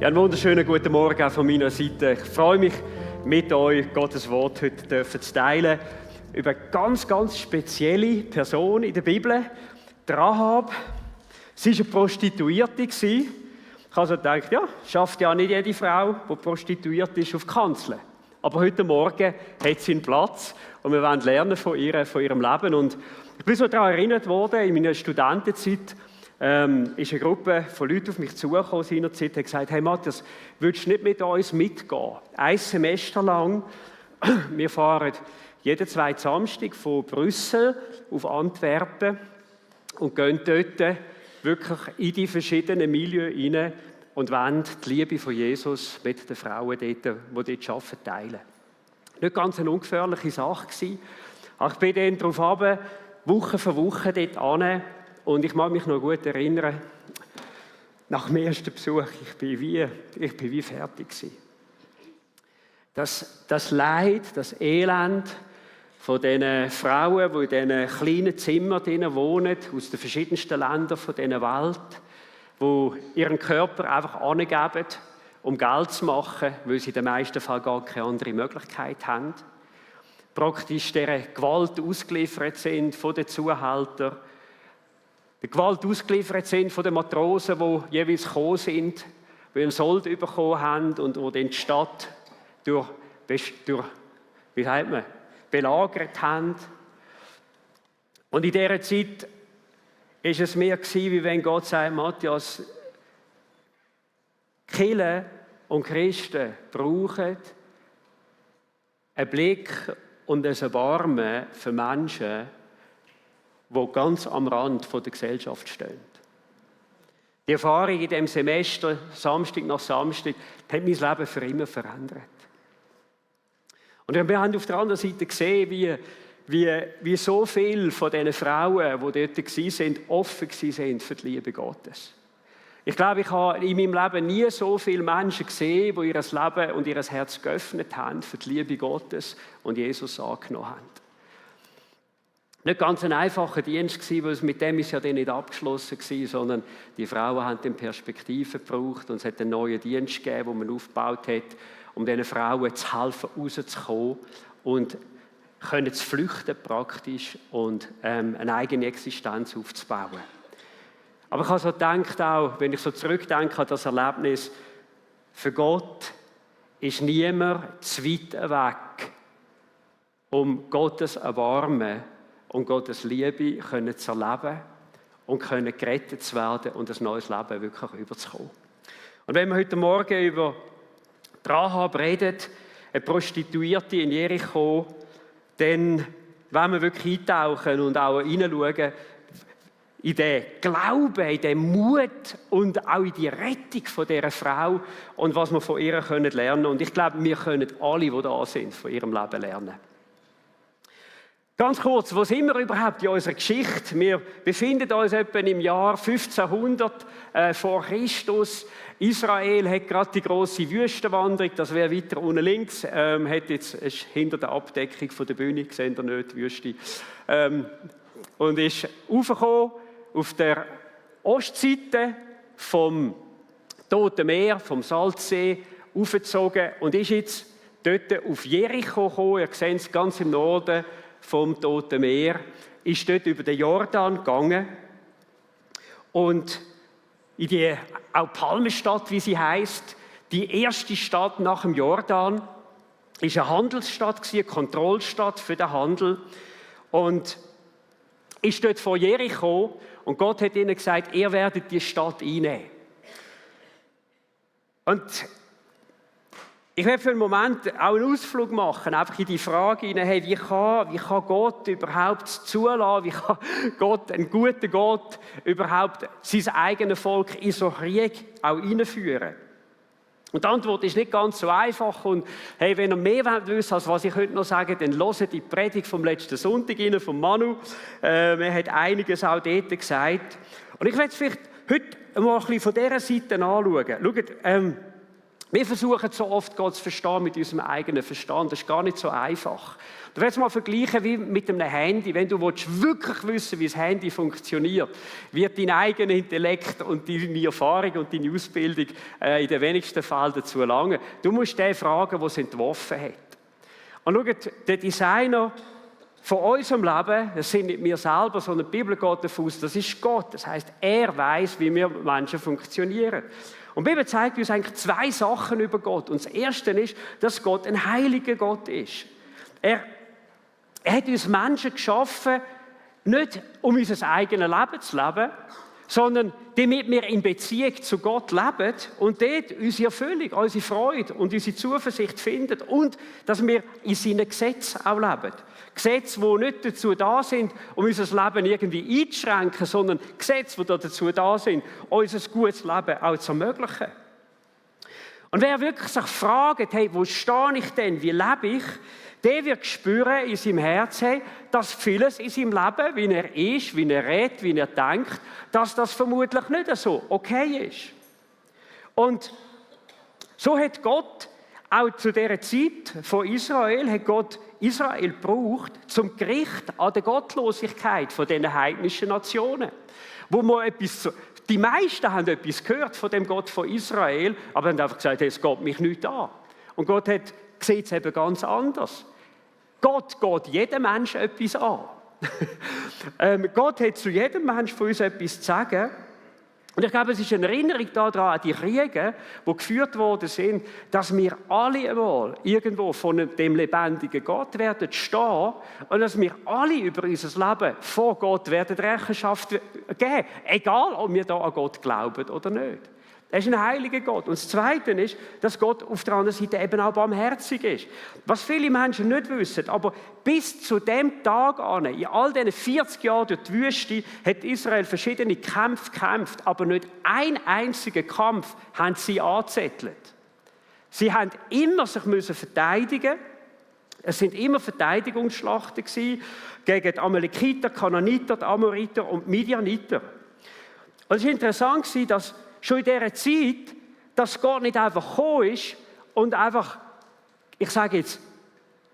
Ja, einen wunderschönen guten Morgen auch von meiner Seite. Ich freue mich, mit euch Gottes Wort heute zu teilen über eine ganz spezielle Person in der Bibel, die Rahab. Sie war eine Prostituierte. Ich habe also gedacht, ja, schafft ja nicht jede Frau, die prostituiert ist, auf die Kanzel. Aber heute Morgen hat sie einen Platz und wir wollen lernen von ihrem Leben. Und ich bin so daran erinnert worden, in meiner Studentenzeit, ist eine Gruppe von Leuten auf mich zugekommen seinerzeit und hat gesagt, hey Matthias, willst du nicht mit uns mitgehen? Ein Semester lang. Wir fahren jeden zweiten Samstag von Brüssel auf Antwerpen und gehen dort wirklich in die verschiedenen Milieus hinein und wollen die Liebe von Jesus mit den Frauen, die dort arbeiten, teilen. Nicht ganz eine ungefährliche Sache gewesen. Aber ich bin dann darauf runter, Woche für Woche dort hin. Und ich mag mich noch gut erinnern, nach dem ersten Besuch, ich bin wie fertig gewesen. Das Leid, das Elend von diesen Frauen, die in diesen kleinen Zimmern wohnen, aus den verschiedensten Ländern dieser Welt, die ihren Körper einfach angeben, um Geld zu machen, weil sie in den meisten Fällen gar keine andere Möglichkeit haben. Praktisch dieser Gewalt ausgeliefert sind von den Zuhältern, der Gewalt ausgeliefert sind von den Matrosen, die jeweils gekommen sind, die einen Sold bekommen haben und die die Stadt belagert haben. Und in dieser Zeit war es mir, wie wenn Gott sagt, Matthias, Kirche und Christen brauchen einen Blick und ein Erbarmen für Menschen, die ganz am Rand der Gesellschaft stehen. Die Erfahrung in diesem Semester, Samstag nach Samstag, hat mein Leben für immer verändert. Und wir haben auf der anderen Seite gesehen, wie so viele von diesen Frauen, die dort waren, offen waren für die Liebe Gottes. Ich glaube, ich habe in meinem Leben nie so viele Menschen gesehen, die ihr Leben und ihr Herz geöffnet haben für die Liebe Gottes und Jesus angenommen haben. Nicht ganz ein einfacher Dienst gewesen, weil mit dem ist ja dann nicht abgeschlossen gewesen, sondern die Frauen haben dann Perspektive gebraucht und es hat einen neuen Dienst gegeben, den man aufgebaut hat, um diesen Frauen zu helfen, rauszukommen und können zu flüchten praktisch und eine eigene Existenz aufzubauen. Aber ich habe so gedacht, auch wenn ich so zurückdenke an das Erlebnis, für Gott ist niemand zu weit weg, um Gottes Erbarmen und Gottes Liebe zu erleben und gerettet zu werden und ein neues Leben wirklich überzukommen. Und wenn wir heute Morgen über Rahab reden, eine Prostituierte in Jericho, dann wollen wir wirklich eintauchen und auch hineinschauen in den Glauben, in den Mut und auch in die Rettung von dieser Frau und was wir von ihr lernen können. Und ich glaube, wir können alle, die da sind, von ihrem Leben lernen. Ganz kurz, wo sind wir überhaupt in unserer Geschichte? Wir befinden uns etwa im Jahr 1500 vor Christus. Israel hat gerade die grosse Wüstenwanderung, das wäre weiter unten links, ist hinter der Abdeckung von der Bühne, sehen ihr nicht, die Wüste, und ist raufgekommen auf der Ostseite vom Toten Meer, vom Salzsee, aufgezogen und ist jetzt dort auf Jericho gekommen. Ihr seht es ganz im Norden vom Toten Meer, ist dort über den Jordan gegangen und in die auch Palmenstadt, wie sie heisst, die erste Stadt nach dem Jordan, ist eine Handelsstadt, eine Kontrollstadt für den Handel und ist dort vor Jericho und Gott hat ihnen gesagt, ihr werdet die Stadt einnehmen. Und ich werde für einen Moment auch einen Ausflug machen, einfach in die Frage hinein, hey, wie kann Gott überhaupt zulassen, wie kann Gott, ein guter Gott, überhaupt sein eigenes Volk in so Krieg auch hineinführen? Und die Antwort ist nicht ganz so einfach. Und hey, wenn ihr mehr wissen wollt, als was ich heute noch sage, dann hört die Predigt vom letzten Sonntag rein, von Manu. Er hat einiges auch dort gesagt. Und ich werde es vielleicht heute mal ein bisschen von dieser Seite anschauen. Schaut, Wir versuchen so oft, Gott zu verstehen mit unserem eigenen Verstand. Das ist gar nicht so einfach. Du willst mal vergleichen wie mit einem Handy. Wenn du wirklich wissen, wie das Handy funktioniert, wird dein eigener Intellekt und deine Erfahrung und deine Ausbildung in den wenigsten Fällen dazu langen. Du musst den fragen, der es entworfen hat. Und schaut, der Designer von unserem Leben, das sind nicht wir selber, sondern die Bibel geht davon aus, das ist Gott. Das heisst, er weiß, wie wir Menschen funktionieren. Und die Bibel zeigt uns eigentlich zwei Sachen über Gott. Und das Erste ist, dass Gott ein heiliger Gott ist. Er hat uns Menschen geschaffen, nicht um unser eigenes Leben zu leben, sondern damit wir in Beziehung zu Gott leben und dort unsere Erfüllung, unsere Freude und unsere Zuversicht finden und dass wir in seinen Gesetzen auch leben. Gesetze, die nicht dazu da sind, um unser Leben irgendwie einzuschränken, sondern Gesetze, die dazu da sind, unser gutes Leben auch zu ermöglichen. Und wer wirklich sich fragt, hey, wo stehe ich denn, wie lebe ich, der wird spüren in seinem Herzen, dass vieles in seinem Leben, wie er ist, wie er redet, wie er denkt, dass das vermutlich nicht so okay ist. Und so hat Gott auch zu dieser Zeit von Israel, hat Gott Israel gebraucht zum Gericht an der Gottlosigkeit von diesen heidnischen Nationen. Wo man die meisten haben etwas gehört von dem Gott von Israel, aber haben einfach gesagt, es geht mich nicht an. Und Gott sieht es eben ganz anders. Gott geht jedem Menschen etwas an. Gott hat zu jedem Menschen von uns etwas zu sagen. Und ich glaube, es ist eine Erinnerung daran, an die Kriege, die geführt worden sind, dass wir alle einmal irgendwo von dem lebendigen Gott werden stehen und dass wir alle über unser Leben vor Gott werden Rechenschaft geben. Egal, ob wir da an Gott glauben oder nicht. Er ist ein heiliger Gott. Und das Zweite ist, dass Gott auf der anderen Seite eben auch barmherzig ist. Was viele Menschen nicht wissen, aber bis zu dem Tag an, in all diesen 40 Jahren durch die Wüste, hat Israel verschiedene Kämpfe gekämpft, aber nicht ein einziger Kampf haben sie angezettelt. Sie haben immer sich verteidigen. Es sind immer Verteidigungsschlachten gewesen gegen die Amalekiter, Kananiter, die Amoriter und die Midianiter. Und es war interessant, dass schon in dieser Zeit, dass Gott nicht einfach gekommen ist und einfach, ich sage jetzt,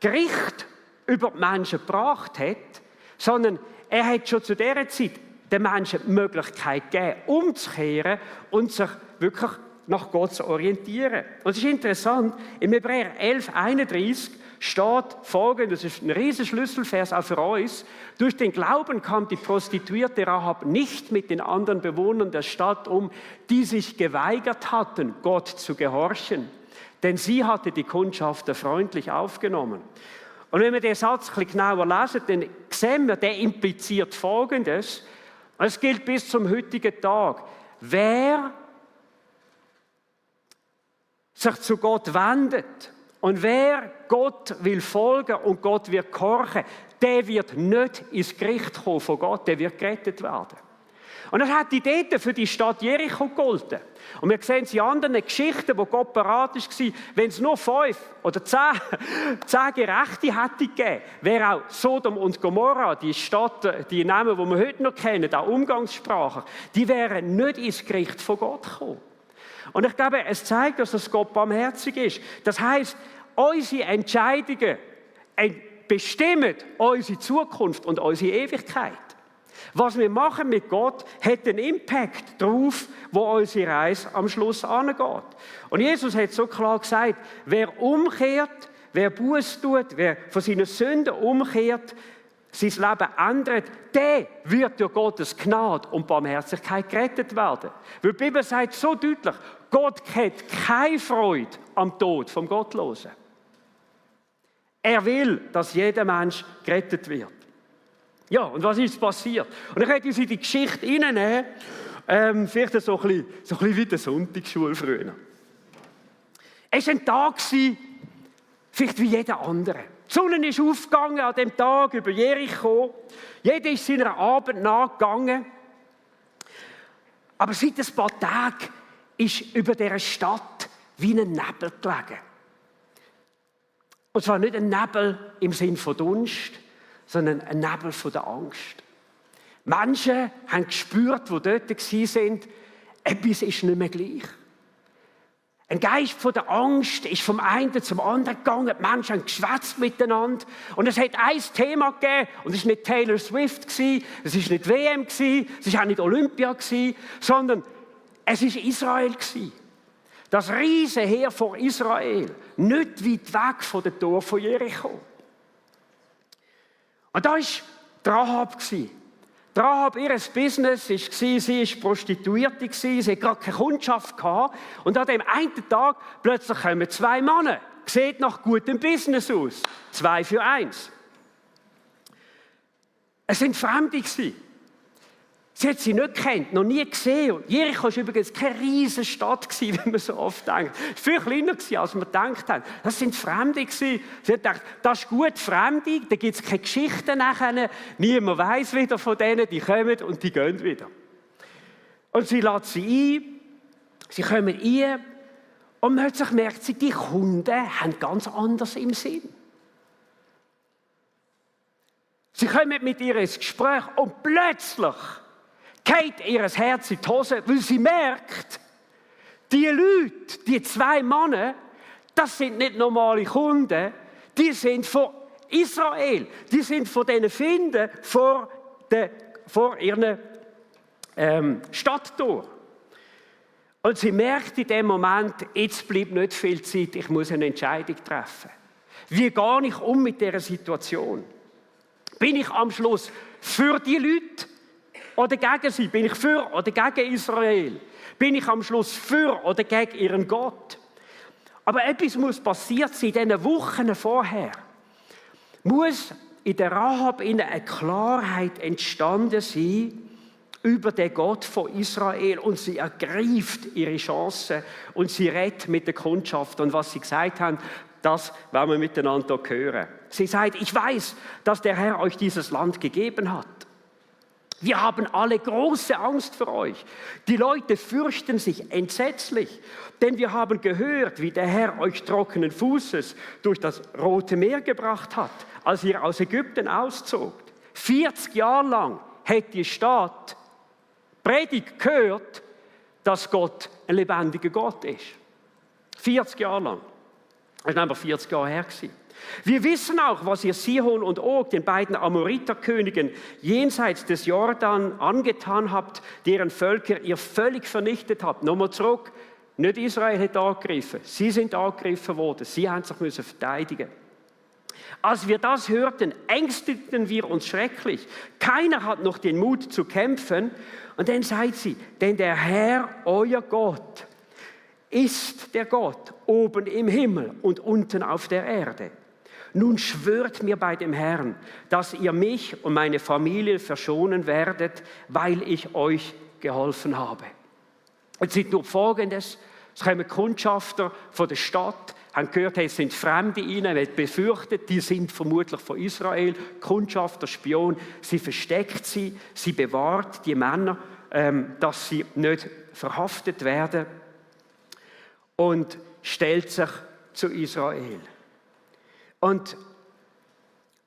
Gericht über die Menschen gebracht hat, sondern er hat schon zu dieser Zeit den Menschen die Möglichkeit gegeben, umzukehren und sich wirklich nach Gott zu orientieren. Und es ist interessant, im Hebräer 11,31 steht Folgendes, das ist ein riesen Schlüsselvers auch für uns. Durch den Glauben kam die Prostituierte Rahab nicht mit den anderen Bewohnern der Stadt um, die sich geweigert hatten, Gott zu gehorchen. Denn sie hatte die Kundschafter freundlich aufgenommen. Und wenn wir den Satz ein bisschen genauer lesen, dann sehen wir, der impliziert Folgendes. Es gilt bis zum heutigen Tag. Wer sich zu Gott wendet und wer Gott will folgen und Gott wird gehorchen, der wird nicht ins Gericht kommen von Gott, der wird gerettet werden. Und das hat die dort für die Stadt Jericho gegolten. Und wir sehen es in anderen Geschichten, wo Gott bereit war, wenn es nur 5 oder 10 Gerechte hätte gegeben, wäre auch Sodom und Gomorra, die Stadt, die Namen, die wir heute noch kennen, auch Umgangssprachen, die wären nicht ins Gericht von Gott gekommen. Und ich glaube, es zeigt uns, dass Gott barmherzig ist. Das heisst, unsere Entscheidungen bestimmen unsere Zukunft und unsere Ewigkeit. Was wir machen mit Gott, hat einen Impact darauf, wo unsere Reise am Schluss angeht. Und Jesus hat so klar gesagt, wer umkehrt, wer Buße tut, wer von seinen Sünden umkehrt, sein Leben ändert, der wird durch Gottes Gnade und Barmherzigkeit gerettet werden. Weil die Bibel sagt so deutlich, Gott hat keine Freude am Tod vom Gottlosen. Er will, dass jeder Mensch gerettet wird. Ja, und was ist passiert? Und ich möchte uns in die Geschichte hineinnehmen, vielleicht so ein bisschen wie die Sonntagsschule früher. Es war ein Tag, vielleicht wie jeder andere. Die Sonne ist aufgegangen an dem Tag über Jericho. Jeder ist seiner Arbeit nachgegangen. Aber seit ein paar Tagen ist über dieser Stadt wie ein Nebel gelegen. Und zwar nicht ein Nebel im Sinn von Dunst, sondern ein Nebel von der Angst. Menschen haben gespürt, die dort waren, etwas ist nicht mehr gleich. Ein Geist von der Angst ist vom einen zum anderen gegangen. Die Menschen haben geschwätzt miteinander. Und es hat ein Thema gegeben. Und es war nicht Taylor Swift, es war nicht WM, es war auch nicht Olympia, sondern es war Israel. Das Riesenheer von Israel. Nicht weit weg von der Tor von Jericho. Und da war die Rahab. Die Rahab, ihr Business war, sie war Prostituierte, sie hatte gar keine Kundschaft. Und an dem einen Tag plötzlich kommen 2 Männer. Sieht nach gutem Business aus. 2 für 1. Es waren Fremde. Sie hat sie nicht gekannt, noch nie gesehen. Und Jericho war übrigens keine riesige Stadt, wie man so oft denkt. Viel kleiner, als wir gedacht haben. Das sind Fremde. Sie hat gedacht, das ist gut, Fremde, da gibt es keine Geschichten nachher. Niemand weiss wieder von denen, die kommen und die gehen wieder. Und sie lädt sie ein, sie kommen rein und plötzlich merkt sie, die Kunden haben ganz anders im Sinn. Sie kommen mit ihr ins Gespräch und plötzlich geht ihr Herz in die Hose, weil sie merkt, die Leute, die 2 Männer, das sind nicht normale Kunden, die sind von Israel, die sind von diesen Finden vor ihren Stadttor. Und sie merkt in dem Moment, jetzt bleibt nicht viel Zeit, ich muss eine Entscheidung treffen. Wie gehe ich um mit dieser Situation? Bin ich am Schluss für die Leute oder gegen sie? Bin ich für oder gegen Israel? Bin ich am Schluss für oder gegen ihren Gott? Aber etwas muss passiert sein, in diesen Wochen vorher. Muss in der Rahab eine Klarheit entstanden sein über den Gott von Israel und sie ergreift ihre Chance und sie redet mit der Kundschaft. Und was sie gesagt haben, das werden wir miteinander hören. Sie sagt, ich weiß, dass der Herr euch dieses Land gegeben hat. Wir haben alle große Angst für euch. Die Leute fürchten sich entsetzlich, denn wir haben gehört, wie der Herr euch trockenen Fußes durch das Rote Meer gebracht hat, als ihr aus Ägypten auszogt. 40 Jahre lang hat die Stadt Predigt gehört, dass Gott ein lebendiger Gott ist. 40 Jahre lang. Das war aber 40 Jahre her. Wir wissen auch, was ihr Sihon und Og, den beiden Amoriterkönigen, jenseits des Jordan angetan habt, deren Völker ihr völlig vernichtet habt. Nochmal zurück, nicht Israel hat angegriffen, sie sind angegriffen worden, sie haben sich verteidigen müssen. Als wir das hörten, ängsteten wir uns schrecklich. Keiner hat noch den Mut zu kämpfen. Und dann sagt sie, denn der Herr, euer Gott, ist der Gott oben im Himmel und unten auf der Erde. Nun schwört mir bei dem Herrn, dass ihr mich und meine Familie verschonen werdet, weil ich euch geholfen habe. Und sie tut Folgendes: Es kommen Kundschafter von der Stadt, haben gehört, es sind Fremde rein, wird befürchtet, die sind vermutlich von Israel, Kundschafter, Spion. Sie versteckt sie bewahrt die Männer, dass sie nicht verhaftet werden und stellt sich zu Israel. Und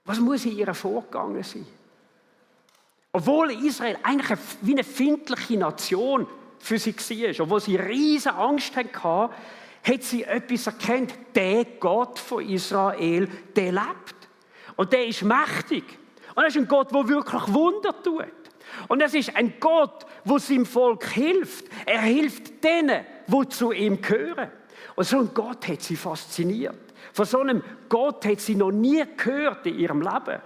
was muss in ihr vorgegangen sein? Obwohl Israel eigentlich wie eine findliche Nation für sie war, obwohl sie riesige Angst hatte, hat sie etwas erkannt. Der Gott von Israel, der lebt. Und der ist mächtig. Und er ist ein Gott, der wirklich Wunder tut. Und es ist ein Gott, der seinem Volk hilft. Er hilft denen, die zu ihm gehören. Und so ein Gott hat sie fasziniert. Von so einem Gott hat sie noch nie gehört in ihrem Leben.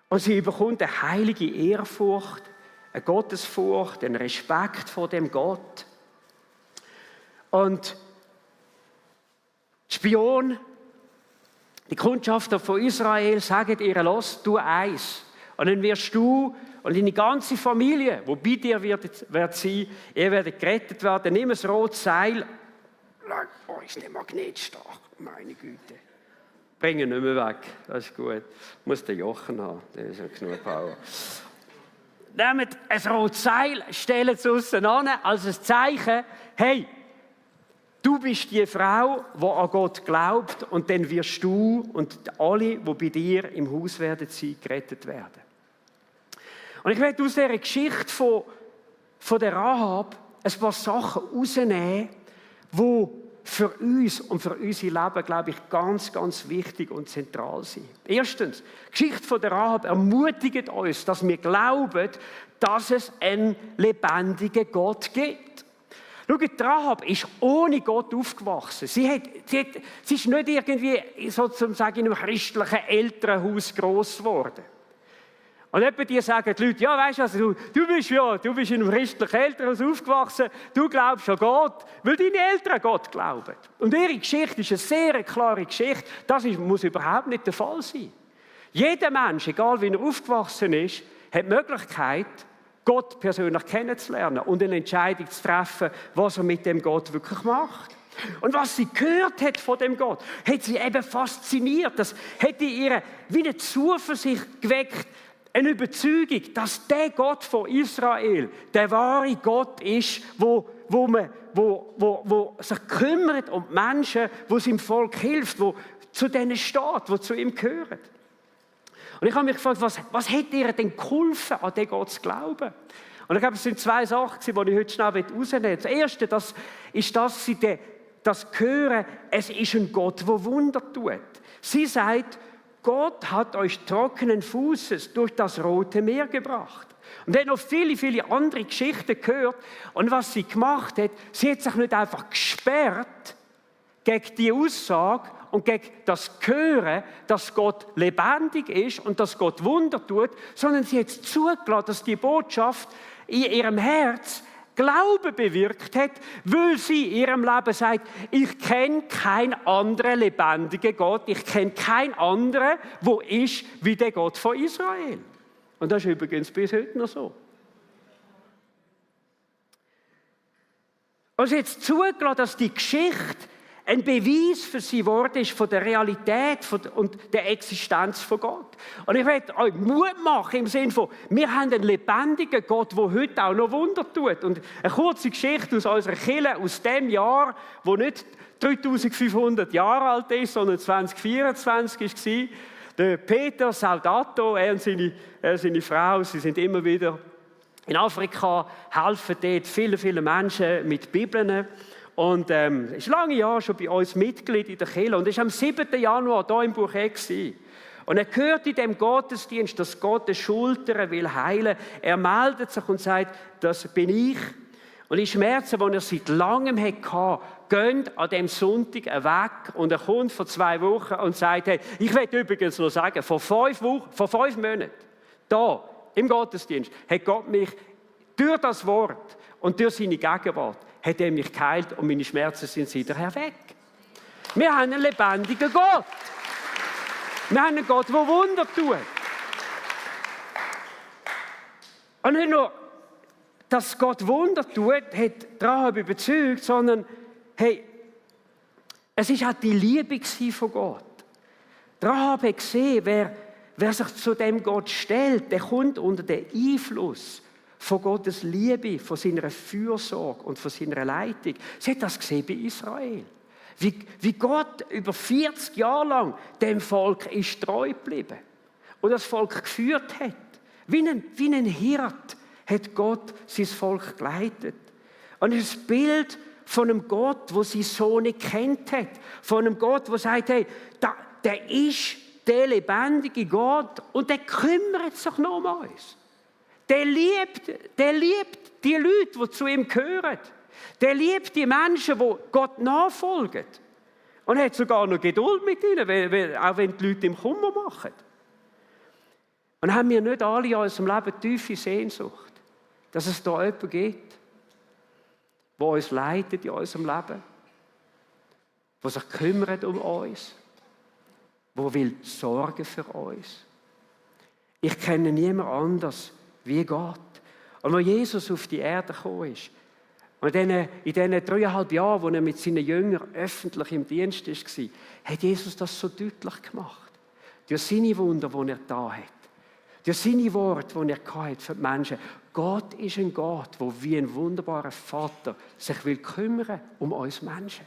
Und sie bekommt eine heilige Ehrfurcht, eine Gottesfurcht, einen Respekt vor dem Gott. Und die Spion, die Kundschafter von Israel, sagen ihr, los, tu eins. Und dann wirst du und deine ganze Familie, die bei dir wird sein, ihr werdet gerettet werden. Nimm ein rotes Seil. Oh, ist der Magnet stark, meine Güte. Bring ihn nicht mehr weg, das ist gut. Ich muss den Jochen haben, der ist ja genug Power. Nehmt ein rotes Seil, stellt es aussen an, als ein Zeichen, hey, du bist die Frau, die an Gott glaubt, und dann wirst du und alle, die bei dir im Haus werden sein, gerettet werden. Und ich werde aus dieser Geschichte von der Rahab ein paar Sachen rausnehmen, wo für uns und für unser Leben, glaube ich, ganz, ganz wichtig und zentral sind. Erstens, die Geschichte von der Rahab ermutigt uns, dass wir glauben, dass es einen lebendigen Gott gibt. Schaut, die Rahab ist ohne Gott aufgewachsen. Sie ist nicht irgendwie sozusagen in einem christlichen Elternhaus gross geworden. Und etwa die sagen die Leute, ja, weißt du, also, du bist in einem christlichen Elternhaus aufgewachsen, du glaubst an Gott, weil deine Eltern an Gott glauben. Und ihre Geschichte ist eine sehr klare Geschichte. Das muss überhaupt nicht der Fall sein. Jeder Mensch, egal wie er aufgewachsen ist, hat die Möglichkeit, Gott persönlich kennenzulernen und eine Entscheidung zu treffen, was er mit dem Gott wirklich macht. Und was sie gehört hat von dem Gott, hat sie eben fasziniert. Das hätte ihr wie eine Zuversicht geweckt, eine Überzeugung, dass der Gott von Israel der wahre Gott ist, wo sich kümmert um die Menschen, wo seinem Volk hilft, wo zu denen steht, wo zu ihm gehören. Und ich habe mich gefragt, was hätte ihr denn geholfen, an den Gott zu glauben? Und ich glaube, es sind zwei Sachen, die ich heute schnell rausnehmen will. Das Erste, das ist, dass sie das hören, es ist ein Gott, der Wunder tut. Sie sagt, Gott hat euch trockenen Fußes durch das Rote Meer gebracht. Und er hat noch viele, viele andere Geschichten gehört. Und was sie gemacht hat, sie hat sich nicht einfach gesperrt gegen die Aussage und gegen das Hören, dass Gott lebendig ist und dass Gott Wunder tut, sondern sie hat zugelassen, dass die Botschaft in ihrem Herz Glaube bewirkt hat, weil sie in ihrem Leben sagt, ich kenne keinen anderen lebendigen Gott, ich kenne keinen anderen, der ist wie der Gott von Israel. Und das ist übrigens bis heute noch so. Also jetzt zugelassen, dass die Geschichte ein Beweis für sie geworden ist von der Realität und der Existenz von Gott. Und ich möchte euch Mut machen im Sinne von, wir haben einen lebendigen Gott, der heute auch noch Wunder tut. Und eine kurze Geschichte aus unserer Kirche, aus dem Jahr, wo nicht 3500 Jahre alt ist, sondern 2024 war. Der Peter Saldato, er und seine Frau, sie sind immer wieder in Afrika, helfen dort viele, viele Menschen mit Bibeln. Und ist lange Jahre schon bei uns Mitglied in der Kirche. Und ist am 7. Januar hier im Bucheck gewesen. Und er hört in dem Gottesdienst, dass Gott die Schultern will heilen. Er meldet sich und sagt, das bin ich. Und die Schmerzen, die er seit langem hatte, gehen an dem Sonntag weg. Und er kommt vor 2 Wochen und sagt, hey, ich will übrigens noch sagen, vor 5 Monaten, da im Gottesdienst, hat Gott mich durch das Wort und durch seine Gegenwart hat er mich geheilt und meine Schmerzen sind seither weg. Wir haben einen lebendigen Gott. Wir haben einen Gott, der Wunder tut. Und nicht nur, dass Gott Wunder tut, hat Rahab überzeugt, sondern hey, es ist auch die Liebe von Gott. Rahab hat gesehen, wer sich zu dem Gott stellt, der kommt unter den Einfluss von Gottes Liebe, von seiner Fürsorge und von seiner Leitung. Sie hat das gesehen bei Israel. Wie Gott über 40 Jahre lang dem Volk ist treu geblieben und das Volk geführt hat. Wie ein Hirt hat Gott sein Volk geleitet. Und es ist das Bild von einem Gott, der seinen Sohn nicht kennt hat. Von einem Gott, der sagt, hey, der ist der lebendige Gott und der kümmert sich noch um uns. Der liebt die Leute, die zu ihm gehören. Der liebt die Menschen, die Gott nachfolgen. Und hat sogar noch Geduld mit ihnen, auch wenn die Leute im Kummer machen. Und haben wir nicht alle in unserem Leben tiefe Sehnsucht, dass es da jemanden gibt, der uns leitet in unserem Leben, der sich kümmert um uns, der will sorgen für uns. Ich kenne niemand anders wie Gott. Und als Jesus auf die Erde gekommen ist, und in diesen 3,5 Jahren, wo er mit seinen Jüngern öffentlich im Dienst war, hat Jesus das so deutlich gemacht. Durch seine Wunder, die er da hat. Durch seine Worte, die er hatte für die Menschen. Gott ist ein Gott, der wie ein wunderbarer Vater sich will kümmern um uns Menschen.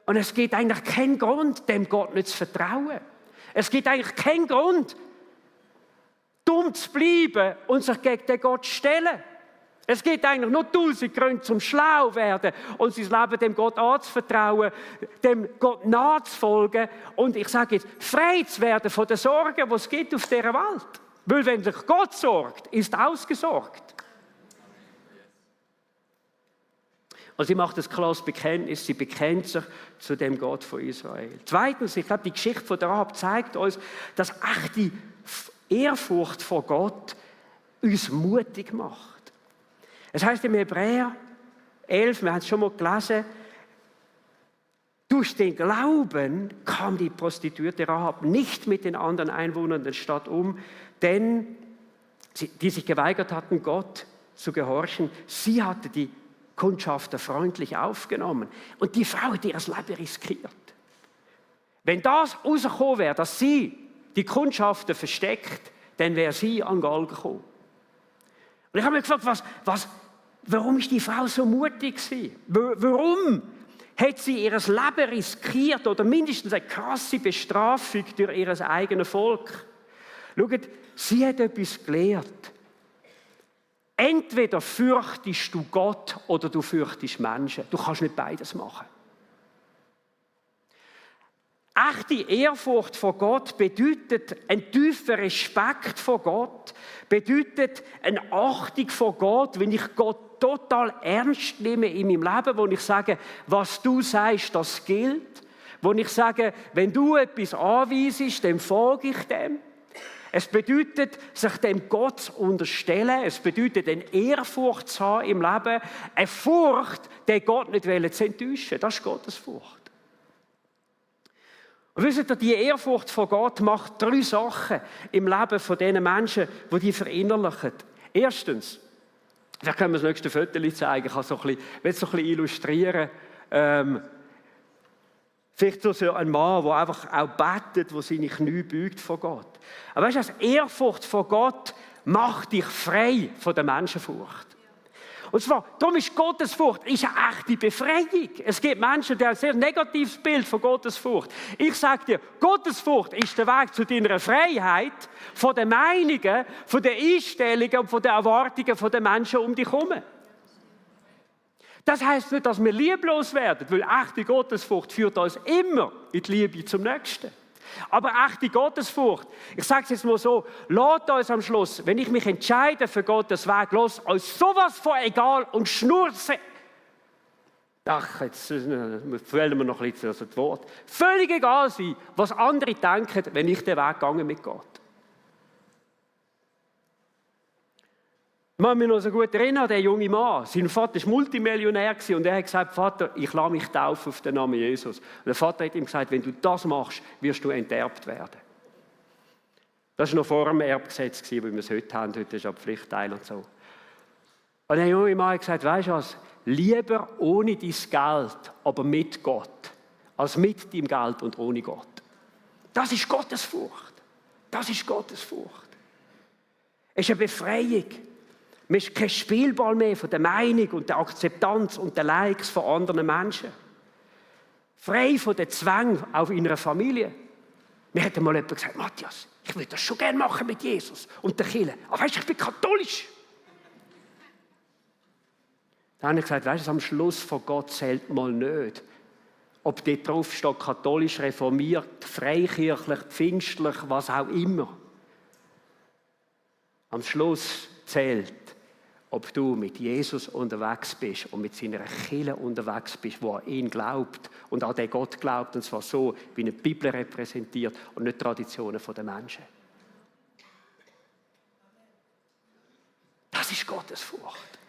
Und es gibt eigentlich keinen Grund, dem Gott nicht zu vertrauen. Es gibt eigentlich keinen Grund, dumm zu bleiben und sich gegen den Gott zu stellen. Es gibt eigentlich nur 1000 Gründe zum schlau werden und sein Leben dem Gott anzuvertrauen, dem Gott nachzufolgen und ich sage jetzt, frei zu werden von den Sorgen, die es gibt auf dieser Welt. Weil wenn sich Gott sorgt, ist ausgesorgt. Und sie macht ein klares Bekenntnis, sie bekennt sich zu dem Gott von Israel. Zweitens, ich glaube, die Geschichte von der Rahab zeigt uns, dass echte Ehrfurcht vor Gott uns mutig macht. Es heißt im Hebräer 11, wir haben es schon mal gelesen, durch den Glauben kam die Prostituierte Rahab nicht mit den anderen Einwohnern der Stadt um, denn die sich geweigert hatten, Gott zu gehorchen, sie hatte die Kundschafter freundlich aufgenommen. Und die Frau hat ihr Leben riskiert. Wenn das rausgekommen wäre, dass sie die Kundschafter versteckt, dann wäre sie an Galgen gekommen. Und ich habe mich gefragt, warum ist die Frau so mutig gewesen? Warum hat sie ihr Leben riskiert oder mindestens eine krasse Bestrafung durch ihr eigenes Volk? Schaut, sie hat etwas gelernt. Entweder fürchtest du Gott oder du fürchtest Menschen. Du kannst nicht beides machen. Echte Ehrfurcht vor Gott bedeutet ein tiefer Respekt vor Gott, bedeutet eine Achtung vor Gott, wenn ich Gott total ernst nehme in meinem Leben, wo ich sage, was du sagst, das gilt, wo ich sage, wenn du etwas anweisest, dann folge ich dem. Es bedeutet, sich dem Gott zu unterstellen. Es bedeutet, eine Ehrfurcht zu haben im Leben. Eine Furcht, den Gott nicht zu enttäuschen. Das ist Gottes Furcht. Und wisst ihr, die Ehrfurcht vor Gott macht 3 Sachen im Leben von diesen Menschen, die verinnerlichen. Erstens, vielleicht können wir das nächste Foto zeigen. Ich will es so ein bisschen illustrieren. Vielleicht so ein Mann, der einfach auch betet, der seine Knie beugt vor Gott. Aber weißt du, die Ehrfurcht vor Gott macht dich frei von der Menschenfurcht. Und zwar, darum ist Gottesfurcht eine echte Befreiung. Es gibt Menschen, die haben ein sehr negatives Bild von Gottesfurcht. Ich sage dir, Gottesfurcht ist der Weg zu deiner Freiheit von den Meinungen, von den Einstellungen und von den Erwartungen der Menschen um dich herum. Das heisst nicht, dass wir lieblos werden, weil echte Gottesfurcht führt uns immer in die Liebe zum Nächsten. Aber echte Gottesfurcht, ich sage es jetzt mal so, lasst uns am Schluss, wenn ich mich entscheide für Gottes Weg, lasst uns sowas von egal und schnurze. Ach, jetzt fehlen mir noch ein bisschen das Wort. Völlig egal sein, was andere denken, wenn ich den Weg gehe mit Gott. Ich kann mich noch so gut erinnern, der junge Mann. Sein Vater war Multimillionär und er hat gesagt, Vater, ich lasse mich taufen auf den Namen Jesus. Und der Vater hat ihm gesagt, wenn du das machst, wirst du enterbt werden. Das war noch vor dem Erbgesetz, wie wir es heute haben. Heute ist es Pflichtteil und so. Und der junge Mann hat gesagt, weißt du was, lieber ohne dein Geld, aber mit Gott, als mit deinem Geld und ohne Gott. Das ist Gottesfurcht. Das ist Gottesfurcht. Es ist eine Befreiung. Man ist kein Spielball mehr von der Meinung und der Akzeptanz und der Likes von anderen Menschen. Frei von den Zwängen auch in einer Familie. Mir hat einmal jemand gesagt, Matthias, ich würde das schon gerne machen mit Jesus und der Kirche. Aber weißt du, ich bin katholisch. Dann habe ich gesagt, weißt du, am Schluss von Gott zählt mal nicht, ob dort drauf steht, katholisch, reformiert, freikirchlich, pfingstlich, was auch immer. Am Schluss zählt, ob du mit Jesus unterwegs bist und mit seiner Kirche unterwegs bist, wo an ihn glaubt und an den Gott glaubt, und zwar so, wie eine Bibel repräsentiert und nicht Traditionen der Menschen. Das ist Gottesfurcht.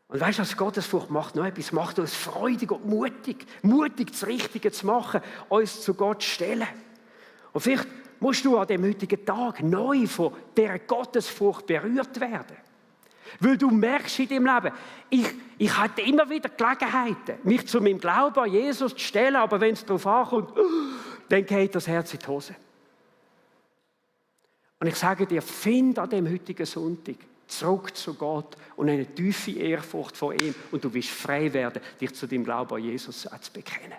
Und weißt du, was Gottesfurcht macht? Noch etwas macht uns freudig und mutig. Mutig, das Richtige zu machen, uns zu Gott stellen. Und vielleicht musst du an dem heutigen Tag neu von dieser Gottesfurcht berührt werden. Weil du merkst in deinem Leben, ich hatte immer wieder Gelegenheiten, mich zu meinem Glauben an Jesus zu stellen, aber wenn es darauf ankommt, dann geht das Herz in die Hose. Und ich sage dir, find an dem heutigen Sonntag zurück zu Gott und eine tiefe Ehrfurcht vor ihm und du wirst frei werden, dich zu deinem Glauben an Jesus zu bekennen.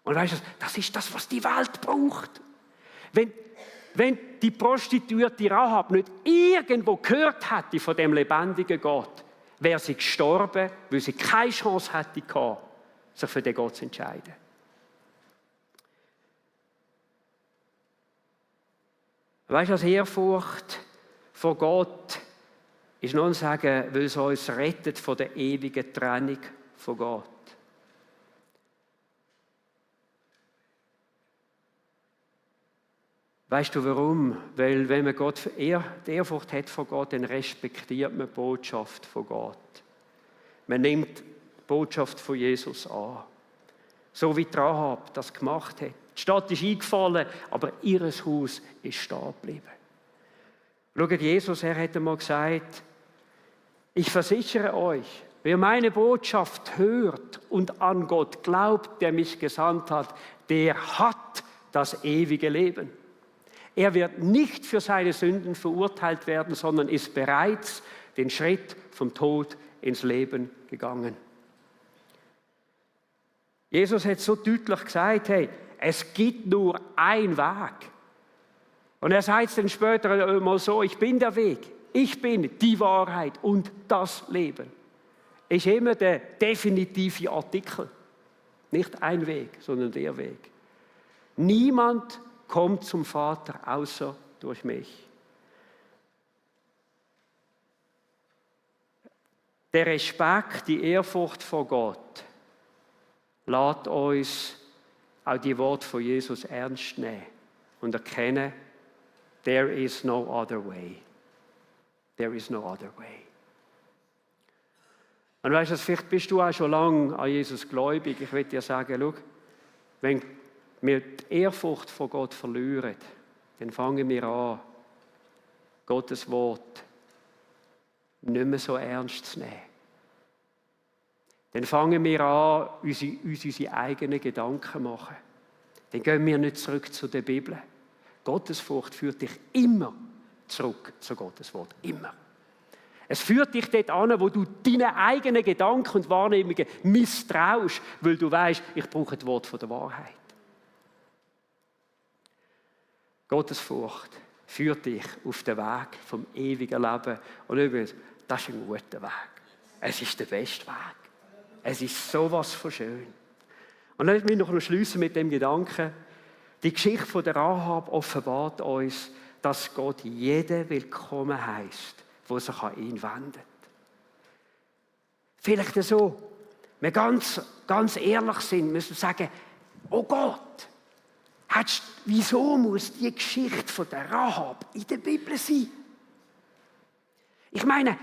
Und weißt du, das ist das, was die Welt braucht. Wenn wenn die Prostituierte Rahab nicht irgendwo gehört hätte von dem lebendigen Gott, wäre sie gestorben, weil sie keine Chance hätte gehabt, sich für den Gott zu entscheiden. Weißt du, als Ehrfurcht vor Gott ist nur ein Sagen, weil es uns rettet von der ewigen Trennung von Gott. Weißt du warum? Weil wenn man die Ehrfurcht hat von Gott, dann respektiert man die Botschaft von Gott. Man nimmt die Botschaft von Jesus an. So wie Rahab das gemacht hat. Die Stadt ist eingefallen, aber ihr Haus ist stehen geblieben. Schaut, Jesus, er hat einmal gesagt, ich versichere euch, wer meine Botschaft hört und an Gott glaubt, der mich gesandt hat, der hat das ewige Leben. Er wird nicht für seine Sünden verurteilt werden, sondern ist bereits den Schritt vom Tod ins Leben gegangen. Jesus hat so deutlich gesagt, hey, es gibt nur einen Weg. Und er sagt es dann später mal so, ich bin der Weg, ich bin die Wahrheit und das Leben. Ist immer der definitive Artikel. Nicht ein Weg, sondern der Weg. Niemand kommt zum Vater außer durch mich. Der Respekt, die Ehrfurcht vor Gott, lässt uns auch die Worte von Jesus ernst nehmen und erkennen, there is no other way. There is no other way. Und weißt du, vielleicht bist du auch schon lange an Jesus gläubig. Ich will dir sagen, schau, wenn wir die Ehrfurcht vor Gott verlieren, dann fangen wir an, Gottes Wort nicht mehr so ernst zu nehmen. Dann fangen wir an, uns unsere eigenen Gedanken zu machen. Dann gehen wir nicht zurück zu der Bibel. Gottesfurcht führt dich immer zurück zu Gottes Wort. Immer. Es führt dich dort an, wo du deine eigenen Gedanken und Wahrnehmungen misstraust, weil du weißt, ich brauche das Wort von der Wahrheit. Gottesfurcht führt dich auf den Weg vom ewigen Leben. Und übrigens, das ist ein guter Weg. Es ist der beste Weg. Es ist sowas von schön. Und dann möchte ich noch schließen mit dem Gedanken, die Geschichte von der Rahab offenbart uns, dass Gott jeden willkommen heisst, der sich an ihn wendet. Vielleicht so, wenn wir ganz ehrlich sind, müssen wir sagen, oh Gott, wieso muss die Geschichte von der Rahab in der Bibel sein? Ich meine,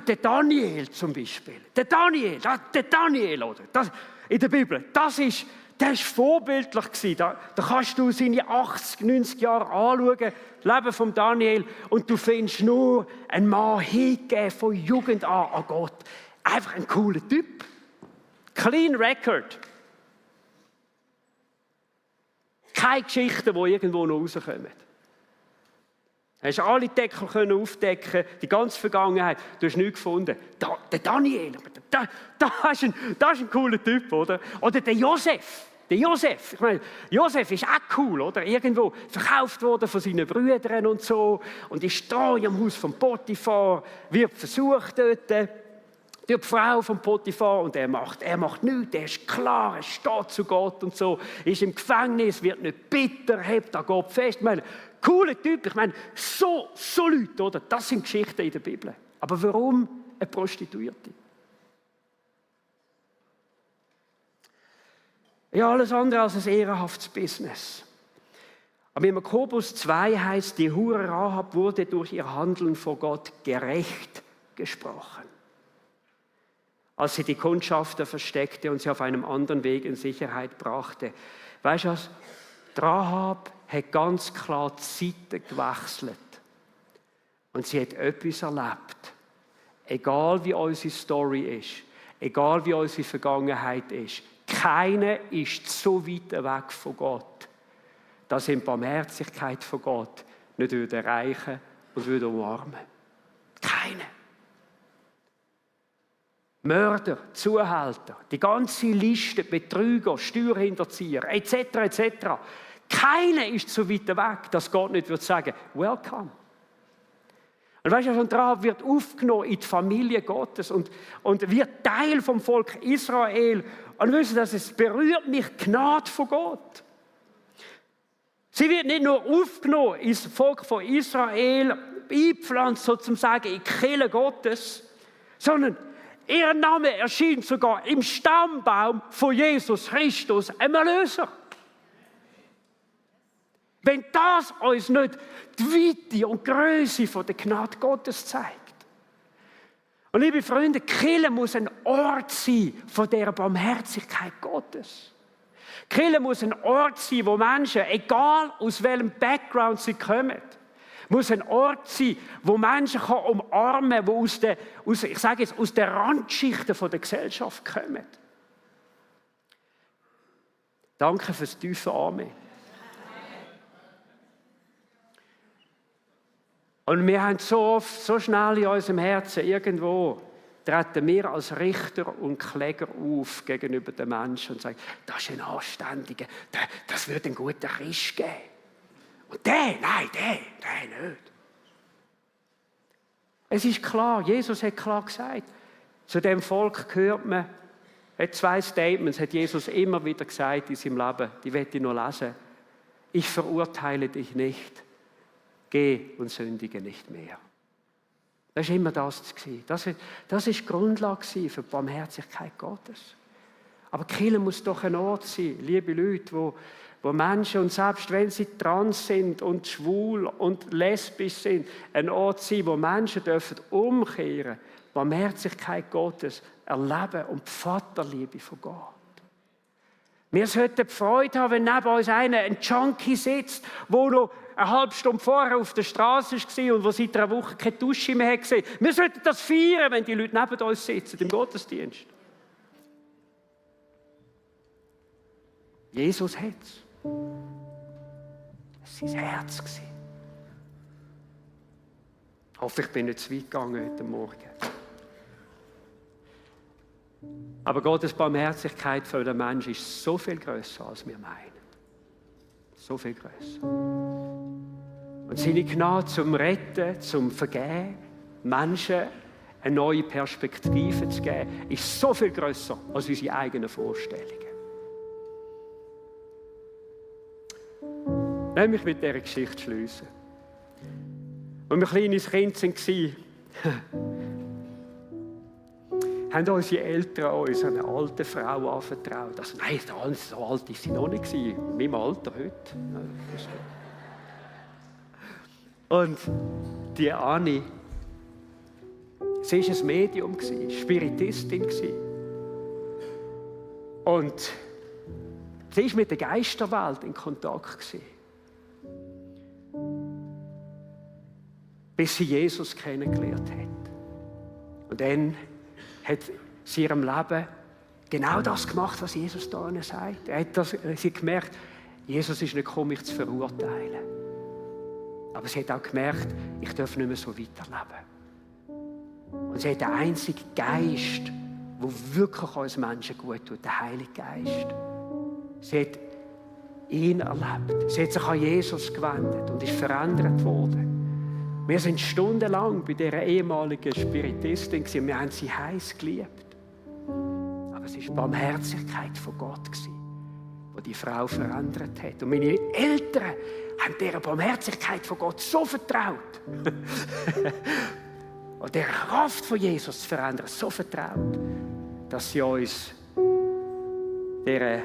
der Daniel zum Beispiel. Der Daniel, oder? Das, in der Bibel, der war vorbildlich gewesen. Da kannst du seine 80, 90 Jahre anschauen, das Leben von Daniel, und du findest nur einen Mann hingegeben von Jugend an Gott. Einfach ein cooler Typ. Clean Record. Keine Geschichten, die irgendwo noch rauskommen. Du hast alle Deckel aufdecken, die ganze Vergangenheit. Du hast nichts gefunden. Der Daniel, das ist ein cooler Typ, oder? Oder der Josef. Ich meine, Josef ist auch cool, oder? Irgendwo verkauft worden von seinen Brüdern und so. Und ist da im Haus von Potiphar, wird versucht dort. Die Frau von Potiphar, und er macht nichts, er ist klar, er steht zu Gott und so, ist im Gefängnis, wird nicht bitter, hebt an Gott fest. Ich meine, cooler Typ, ich meine, so Leute, oder? Das sind Geschichten in der Bibel. Aber warum eine Prostituierte? Ja, alles andere als ein ehrenhaftes Business. Aber in Jakobus 2 heißt, die Hure Rahab wurde durch ihr Handeln vor Gott gerecht gesprochen. Als sie die Kundschafter versteckte und sie auf einem anderen Weg in Sicherheit brachte. Weißt du was? Die Rahab hat ganz klar die Seite gewechselt. Und sie hat etwas erlebt. Egal wie unsere Story ist, egal wie unsere Vergangenheit ist, keiner ist so weit weg von Gott, dass ihn die Barmherzigkeit von Gott nicht erreichen und umarmen. Keiner. Mörder, Zuhälter, die ganze Liste, Betrüger, Steuerhinterzieher, etc., etc. Keiner ist so weit weg, dass Gott nicht würde sagen, welcome. Und weißt du, von Rahab wird aufgenommen in die Familie Gottes und wird Teil vom Volk Israel. Und wissen Sie, es berührt mich die Gnade von Gott. Sie wird nicht nur aufgenommen ins Volk von Israel, eingepflanzt sozusagen in die Kirche Gottes, sondern ihr Name erschien sogar im Stammbaum von Jesus Christus, einem Erlöser. Wenn das uns nicht die Weite und Größe von der Gnade Gottes zeigt. Und liebe Freunde, Kirche muss ein Ort sein von dieser Barmherzigkeit Gottes. Kirche muss ein Ort sein, wo Menschen, egal aus welchem Background sie kommen, muss ein Ort sein, wo Menschen umarmen kann, die aus der Randschichten der Gesellschaft kommen. Danke fürs tiefe Amen. Und wir haben so oft, so schnell in unserem Herzen irgendwo, treten wir als Richter und Kläger auf gegenüber den Menschen und sagen, das ist ein Anständiger, das würde einen guten Christ geben. Und der nicht. Es ist klar, Jesus hat klar gesagt, zu dem Volk gehört man, hat 2 Statements, hat Jesus immer wieder gesagt in seinem Leben, die werde ich noch lesen. Ich verurteile dich nicht. Geh und sündige nicht mehr. Das war immer das. Das war die Grundlage für die Barmherzigkeit Gottes. Aber Kirche muss doch ein Ort sein, liebe Leute, wo Menschen, und selbst wenn sie trans sind und schwul und lesbisch sind, ein Ort sein, wo Menschen dürfen umkehren, die Barmherzigkeit Gottes erleben und die Vaterliebe von Gott. Wir sollten die Freude haben, wenn neben uns ein Junkie sitzt, der noch eine halbe Stunde vorher auf der Straße war und der seit einer Woche keine Dusche mehr gesehen hat. Wir sollten das feiern, wenn die Leute neben uns sitzen, im Gottesdienst. Jesus hat es. Es war sein Herz. Ich hoffe, ich bin nicht zu weit gegangen heute Morgen. Aber Gottes Barmherzigkeit für den Menschen ist so viel grösser, als wir meinen. So viel grösser. Und seine Gnade zum Retten, zum Vergeben, Menschen eine neue Perspektive zu geben, ist so viel grösser als unsere eigenen Vorstellungen. Lass mich mit dieser Geschichte schliessen. Als wir kleines Kind waren, haben unsere Eltern uns eine alte Frau anvertraut. Also, nein, so alt war sie noch nicht, in meinem Alter heute. Und die Anni, sie war ein Medium, Spiritistin. Und sie war mit der Geisterwelt in Kontakt. Bis sie Jesus kennengelernt hat. Und dann hat sie in ihrem Leben genau das gemacht, was Jesus da sagt. Sie hat gemerkt, Jesus ist nicht gekommen, mich zu verurteilen. Aber sie hat auch gemerkt, ich darf nicht mehr so weiterleben. Und sie hat den einzigen Geist, der wirklich uns Menschen gut tut, den Heiligen Geist. Sie hat ihn erlebt. Sie hat sich an Jesus gewendet und ist verändert worden. Wir sind stundenlang bei dieser ehemaligen Spiritistin und wir haben sie heiß geliebt. Aber es war die Barmherzigkeit von Gott, die die Frau verändert hat. Und meine Eltern haben dieser Barmherzigkeit von Gott so vertraut. Und der Kraft von Jesus zu verändern, so vertraut, dass sie uns dieser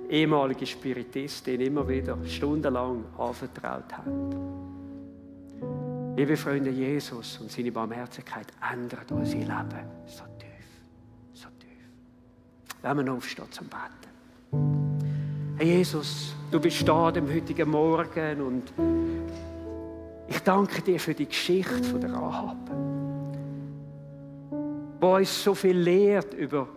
ehemaligen Spiritistin immer wieder stundenlang anvertraut haben. Liebe Freunde, Jesus und seine Barmherzigkeit ändert unser Leben so tief, so tief. Lassen wir noch aufstehen zum Beten. Herr Jesus, du bist da am heutigen Morgen und ich danke dir für die Geschichte von der Rahab, wo uns so viel lehrt über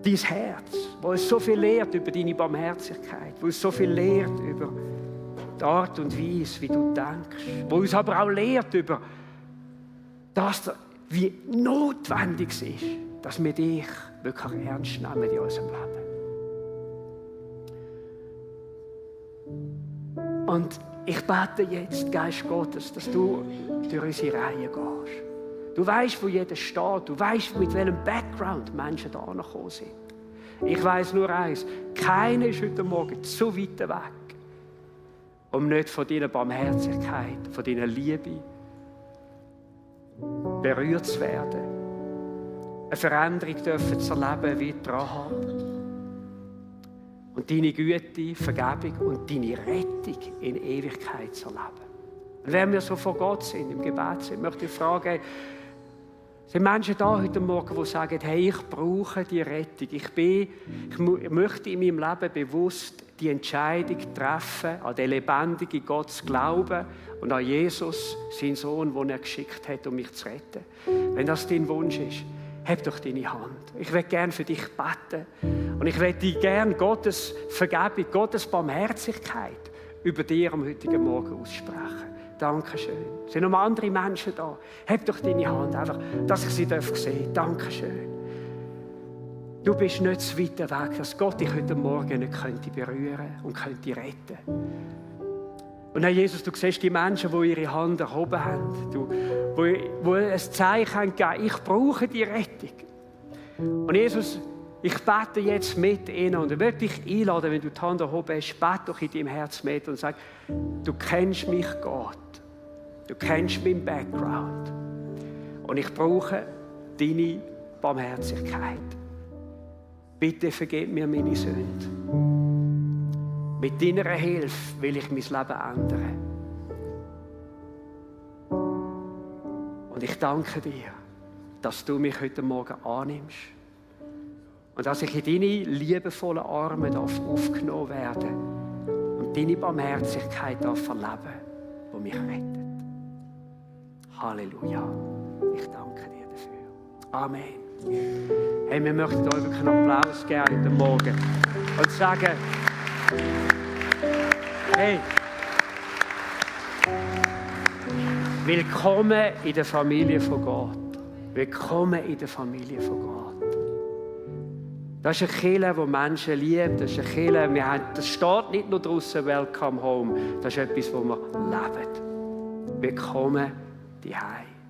dein Herz, wo uns so viel lehrt über deine Barmherzigkeit, wo uns so viel lehrt über die Art und Weise, wie du denkst, wo uns aber auch lehrt über das, wie notwendig es ist, dass wir dich wirklich ernst nehmen in unserem Leben. Und ich bete jetzt, Geist Gottes, dass du durch unsere Reihe gehst. Du weißt, wo jeder steht. Du weißt, mit welchem Background Menschen da gekommen sind. Ich weiss nur eins: Keiner ist heute Morgen so weit weg, um nicht von deiner Barmherzigkeit, von deiner Liebe berührt zu werden. Eine Veränderung dürfen zu erleben wie Rahab. Und deine Güte, Vergebung und deine Rettung in Ewigkeit zu erleben. Und wenn wir so vor Gott sind, im Gebet sind, möchte ich fragen, sind Menschen da heute Morgen, die sagen, hey, ich brauche die Rettung. Ich möchte in meinem Leben bewusst die Entscheidung treffen, an den lebendigen Gott zu glauben und an Jesus, seinen Sohn, den er geschickt hat, um mich zu retten. Wenn das dein Wunsch ist, heb doch deine Hand. Ich will gerne für dich beten. Und ich will dir gerne Gottes Vergebung, Gottes Barmherzigkeit über dir am heutigen Morgen aussprechen. Dankeschön. Es sind noch andere Menschen da. Heb doch deine Hand, einfach, dass ich sie sehen darf. Dankeschön. Du bist nicht zu weit weg, dass Gott dich heute Morgen nicht könnte berühren und könnte retten. Und Herr Jesus, du siehst die Menschen, die ihre Hand erhoben haben, die ein Zeichen haben gegeben, ich brauche die Rettung. Und Jesus, ich bete jetzt mit ihnen und ich möchte dich einladen, wenn du die Hand erhoben hast, bete doch in deinem Herz mit und sag, du kennst mich, Gott. Du kennst meinen Background. Und ich brauche deine Barmherzigkeit. Bitte vergib mir meine Sünden. Mit deiner Hilfe will ich mein Leben ändern. Und ich danke dir, dass du mich heute Morgen annimmst. Und dass ich in deine liebevollen Arme aufgenommen werden darf und deine Barmherzigkeit erleben darf, die mich rettet. Halleluja. Ich danke dir dafür. Amen. Hey, wir möchten euch wirklich einen Applaus geben heute Morgen und sagen, hey, willkommen in der Familie von Gott. Willkommen in der Familie von Gott. Das ist eine Kirche, die Menschen liebt. Das ist eine Kirche, das steht nicht nur draussen, Welcome Home. Das ist etwas, das wir leben. Willkommen daheim.